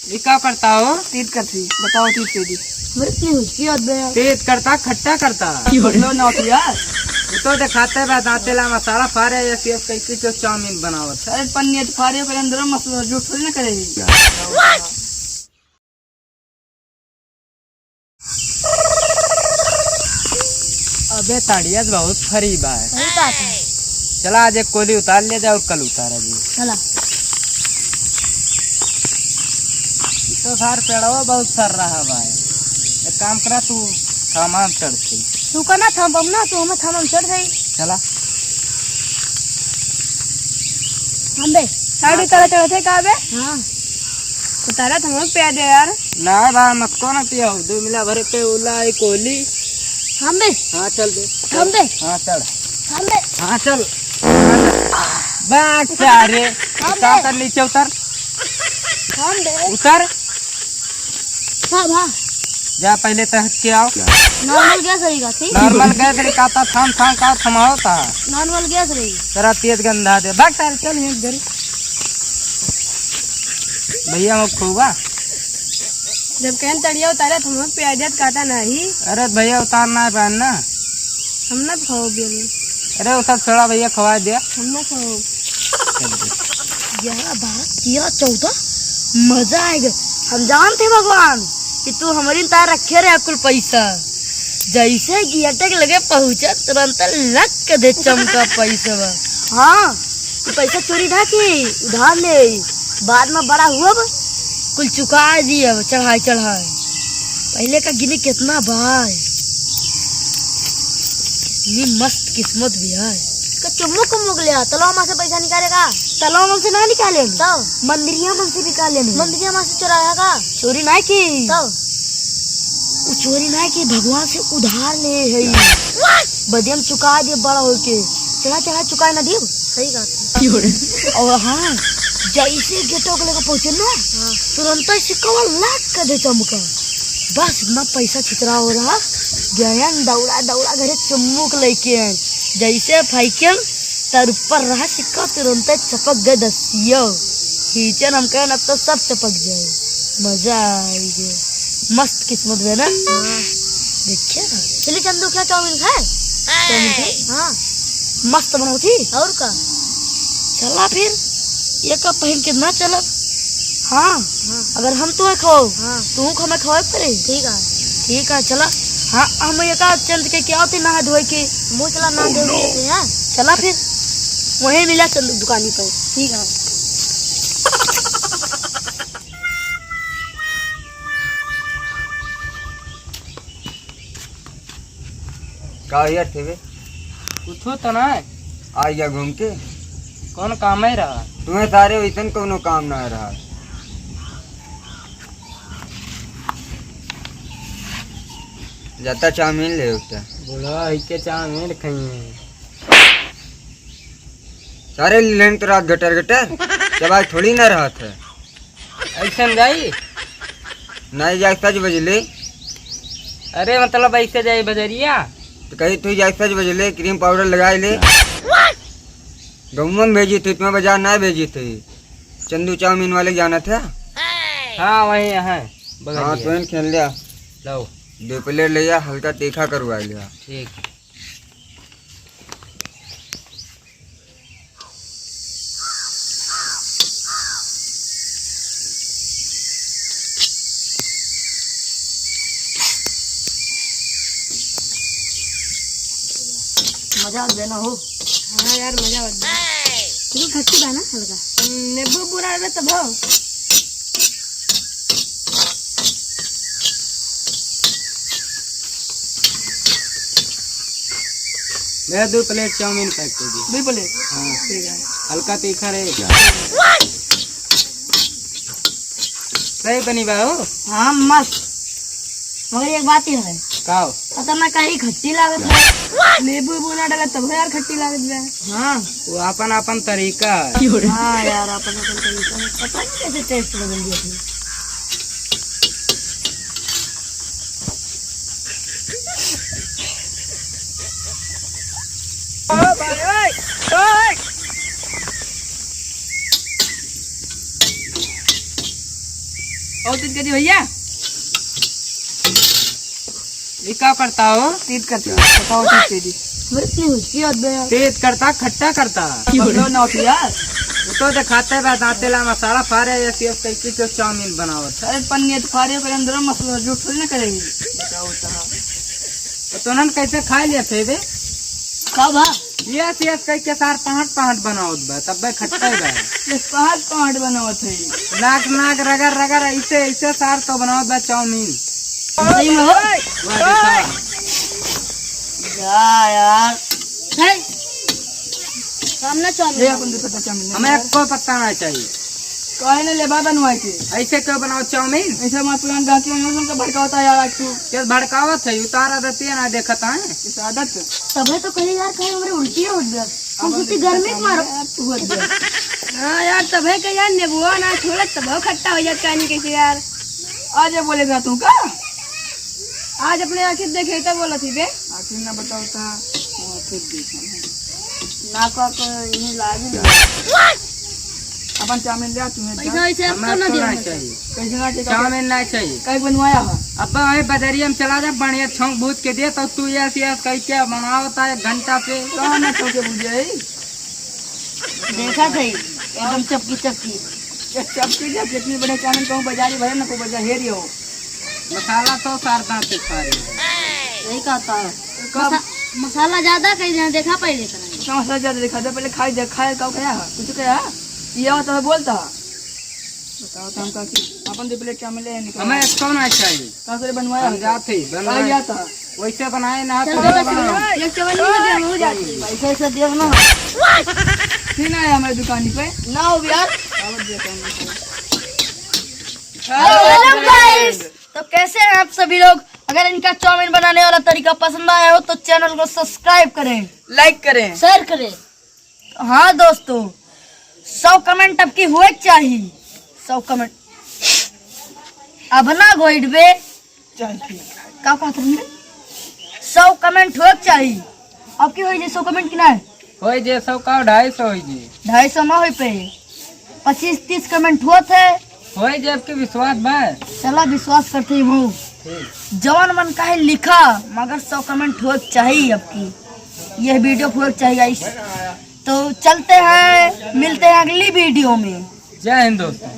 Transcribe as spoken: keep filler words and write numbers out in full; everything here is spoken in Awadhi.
ये का करता हो? तीत करती, बताओ, तीत कर दी। मेरे इतनी हुचकी आत बे यार। तीत करता, खट्टा करता। मतलब ना होती यार। वो तो दिखाते बा, दांते ला मसाला फारे, ये सेव कैसे जो चाउमीन बनावत है। अरे पन्नी तो फारे, पर अंदर मसाला जो थोड़ी ना करे। अबे ताड़िया तो बहुत फरी बा। वही बात है। चला आज एक कोली उतार ले जाओ और कल उतारा जी। चला। तो सार पेड़वा बहुत सर रहा बा। एक काम करा तू थामा में चढ़ के। तू का ना थाम ना, तू हमें थामा में चढ़ जाई। चला। हम बे, साड़ी उतारा चढ़त है का बे? हाँ। उतारा तो हमें प्यार दे यार। ना बा, मत को ना पियो, दो मिला भरे पे उला एक कोली। हम बे। हाँ, चल बे। हम बे। हाँ, चढ़। हम बे। हाँ, चल। बात सारे। हम उतार बे। उतर, नीचे उतर। हम बे। उतर। हाँ, हाँ। जा पहले तहत के आओ। Normal गैस रहेगा, ठीक? Normal गैस रे, का था, थाम, थाम, का थमाओ था। Normal गैस रही। तेरा तेज गंधा दे। बात सारे, चल, यहीं घर। भैया, वो खूबा। जब कहन तड़िया उतारे, तो हम प्याज काटा नहीं। अरे भैया, उतारना है पहन ना। हम ना खाओ बेले। अरे, उतार छोड़ा भैया, खवा दिया। हम ना खाओ। चल दे। ग्यारह, बारह, तेरह, चौदह, मजा आएगा। हम जानते भगवान कि तू हमारी तार रखे रहे कुल पैसा। जैसे गेटे के लगे पहुँचा, तुरंत लक दे चमका पैसा। हाँ, तू पैसा चोरी ना की, उधार ले। बाद में बड़ा हुआ बा, कुल चुका दिया, चढ़ाई चढ़ाई। पहले का गिने कितना बा। ये मस्त किस्मत भी है। का चुम्मुक उम्मुक ले आ, तलवा में से पैसा निकालेगा? तलवा में से ना निकाले हम। तो? मंदिरिया में से निकाले हम। मंदिरिया में से चुराया का? चोरी ना की। तो? वो चोरी ना की, भगवान से उधार ले है। बदिया में चुका दे बड़ा होके। चढ़ा चढ़ा चुकाए ना दियो। सही बात है। और हाँ, जैसे गेटो के लगे पहुँचे ना, हाँ। तुरंत ही सिक्का लाख का दे चमका। बस इतना पैसा छितरा हो रहा, गयन दौड़ा दौड़ा घरे चुम्मुक लेके आए। जैसे फेंकेन, तर ऊपर रहा सिक्का, तुरंत चपक गए दसियो। खींचन हम कहन, अब तो सब चपक जाए। मजा आई गए। मस्त किस्मत बे ना। हाँ। देखिए ना। चली चंदू, क्या चाउमीन खाए? चाउमीन खाए? हाँ। मस्त बनाओ थी। और का? चला फिर, ये का पहन के ना चलब? हाँ। हाँ। अगर हम तुम्हें खाओ, हाँ। तू हमें खवाए पड़े। ठीक है। ठीक है, चला। हाँ, हम ये का चंद के क्या होते नहा धोए के? मुँह चला ना धोए के, हाँ। चला फिर, वहीं मिला चंद दुकानी पर। ठीक है। का यार थे बे? कुछो तो ना। आ गया घूम के। कौन काम है रहा? तुम्हें सारे वैसन कोनो काम ना रहा। जाता चाउमीन ले उठता। बुढ़वा ही के चाउमीन खाइए। सारे लेन तो रात गटर गटर। जब आज थोड़ी ना रहा था। ऐसन जाई? नहीं जाए, सच बजले। अरे, मतलब, ऐसे जाई बजरिया? तो कही, तू जाए, सच बजले, क्रीम पाउडर लगाए ले। गौवा में भेजी थी, तुम्हें बाजार ना भेजी थी। चंदू चाउमीन वाले जाना था। हाँ, वहीं है, बगल हाँ, में। तो खेल लिया। लाओ। दो प्लेट ले जा, हल्का तीखा करवा लिया। ठीक। मजा आ गया ना हो। हाँ यार, मजा आ गया। तू खट्टी बा ना हल्का। हम्म, नींबू बुरा में तब हो। मेरा दो प्लेट चाउमीन पैक कर दिए। दो प्लेट? हाँ। ठीक है। हल्का तीखा रहे। सही बनी बा हो? हाँ, मस्त। मगर एक बात ही है। का हो? पता ना काहे खट्टी लागत है। नींबू उबू ना डाला तब यार खट्टी लागत बा। हाँ। वो आपन आपन तरीका है। हाँ यार, आपन आपन तरीका है। पता नहीं कैसे टेस्ट बदल गया फिर। और तीत कर दी भैया। ये का करता हो? तीत करता। बताओ, तीत कर दी। बस नहीं हुई, ये होत बे। तीत करता, खट्टा करता। बबलो ना होती यार। वो तो दिखाते बा, दांते ला मसाला फारे, ये सिर्फ कई की तो चाउमीन बनावत है। अरे पन्नी तो फारे, पर अंदर मसाला झूठ थोड़ी ना करेगी। बताओ तो। तो तोनन कैसे खा लिया थे बे? का बा? ये सिर्फ कई के सार पहाट पहाट बनावत बा, तब बे खट्टा बा। ये पहाट पहाट बनावत है। नाक नाक रगड़ रगड़ ऐसे ऐसे सार तो बनावत बा चाउमीन। सही में हो? वाह, देखा। जा यार। है। सामने चाउमीन। ये अपन दे पत्ता चाउमीन। हमें कोई पत्ता ना चाहिए। काहे ने लेबा बनवाए के? ऐसे क्यों बनाओ चाउमीन? ऐसे हमारे पुरान गाँव के उनका भड़कावता यार आज तू। क्या भड़कावत है? उतारा देती है ना, देखत है। इस आदत। तबे तो कही यार, कहीं हमरे उल्टी हो गया। हम अपन सोची दे गर्मी पत्ता के मारो। चाउमीन यार, तू हो गया। हाँ यार, तबे के यार नेबुआ ना छोड़त, तबे खट्टा हो जात कानी कैसे यार। आज ये बोले था तू का? आज अपने आँखें देखे तो बोला थी बे। आँखें ना बताओ था, वो आँखें देखा। ना का को इन्हें लागे ना। अपन चाउमीन ले आ, तुम्हें पैसा जा। वैसे अब हमारा तो ना तो दिया ना हमको। चाहिए। कैसे ना चाहिए? चाउमीन ना चाहिए। कहीं बनवाया है? अब वही बजरिया में चला जा, बढ़िया छौंक भूज के दे, तो तू ये ऐसे कह के बनावता है एक घंटा से। कहाँ ना छौंके भूजे है? देखा थे, एकदम चपकी चपकी। ये चपकी जब जितनी बड़े चाउमीन कहूँ बाजारी भरे ना को बाजार हेरी हो। मसाला तो सार दांत से खा रही है। यही कहता है। कब? मसा-, मसाला ज्यादा कह दिया, देखा पहले इतना। इतना मसाला ज्यादा दिखा दे, पहले खाई जा, खाए का क्या है? कुछ क्या है? ये होता है बोलता है। बताओ तो हम का की अपन दो प्लेट चाउमीन ले निकल। हमें इसको ना चाहिए। का करे बनवाया हम है? जाते ही, बनवाए। का जाता? वैसे बनाए ना, चलो, तो बस बनाओ। ये चवन्नी में दे, हो जाती। पैसा ऐसा दे ना। फिर ना आया हमारी दुकान पे। ना हो यार। आवत दे काम। Hello guys, तो कैसे हैं आप सभी लोग? अगर इनका चाउमीन बनाने वाला तरीका पसंद आया हो तो चैनल को सब्सक्राइब करें, लाइक करें। शेयर करें। हाँ दोस्तों, सौ कमेंट अब की हुए के चाहिए। सौ कमेंट अब ना गोइड बे। चल ठीक। का कहत रही? सौ कमेंट हुए के चाहिए। अब की होई जे सौ कमेंट की ना? होई जे सौ का, ढाई सौ होई जे। ढाई सौ ना होई पे, पच्चीस तीस कमेंट होत है। होई जे, अब की विश्वास बा। चला विश्वास करते ही हूँ। ठीक। जवन मन काहे लिखा, मगर सौ कमेंट होए के चाहिए अब की। यह वीडियो होए के चाहिए guys। तो चलते हैं, मिलते हैं अगली वीडियो में। जय हिंद दोस्तों।